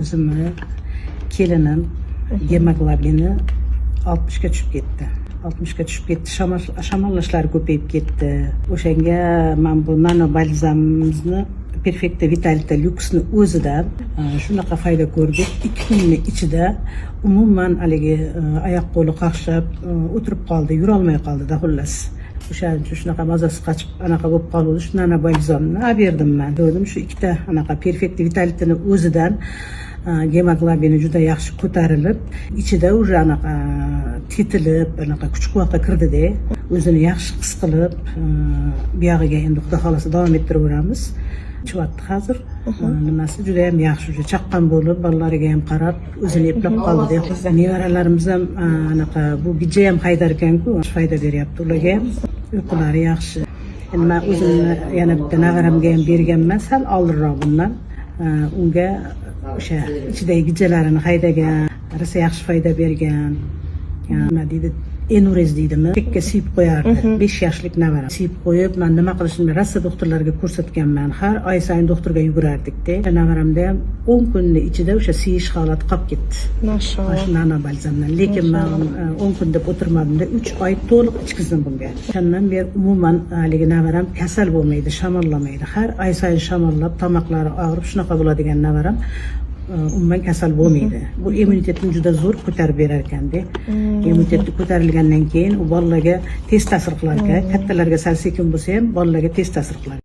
O'zimni kelinim gemoglobini 60ga tushib ketdi, 60ga tushib ketdi. Shamollashlari ko'payib ketdi. O'shanga man bu nano balzamimizni, Perfecta Vitalita Lyuksni o'zidan shunaqa foyda ko'rdik. 2 kunni ichida umuman haligi oyoq qo'li qaqshab, o'tirib qoldi, yurolmay qoldida. Xullas, o'shaning uchun shunaqa mazasi qochib, anaqa bo'lib qoluvdi. Shu nano balzamni olib berdim man. Dedim, shu ikkita anaqa Perfecta Vitalitini o'zidan gemoglobini juda yaxshi ko'tarilib, ichida уже anaqa tetilib, anaqa kuch quvvatga kirdida, o'zini yaxshi his qilib, buyog'iga endi xudo xohlasa davom ettiraveramiz. Ichyapti hozir. Nimasi judayam yaxshi, уже chaqqon bo'lib, bolalariga ham qarab, o'zini eplab qoldida. Nevaralarimiz ham anaqa, bu gijja ham haydar ekanku, foyda beryapti ularga ham, uyqulari yaxshi. Endi man o'zimni yana bitta nevaramga ham berganman sal oldinroq bundan. Unga o'sha ichidagi gijjalarini haydagan, rosa yaxshi foyda bergan. Nima deydi, энурез deydimi, chekka siyib qo'yardi. 5 yoshlik nevaram siyib qo'yib, man nima qilishimni rosa doktorlarga ko'rsatganman, har oy sayin doktorga yugurardikda. Nevaramda ham 10 kunni ichida o'sha siyish holati qolib ketdi. Mashalloh. Shu nano balzamdan. Lekin man 10 kun deb o'tirmadimda, 3 oy to'liq ichkizdim bunga. O'shandan beri umuman haligi nevaram kasal bo'lmaydi, shamollamaydi. Har oy sayin shamollab, tomoqlari og'rib, shunaqa bo'ladigan nevaram umuman kasal bo'lmaydi. Bu immunitetni juda zo'r ko'tarib berar ekanda. Immunitetni ko'tarilgandan keyin u bolalarga tez ta'sir qilar ekan. Kattalarga sal sekin bo'lsa ham, bolalarga tez ta'sir qilar.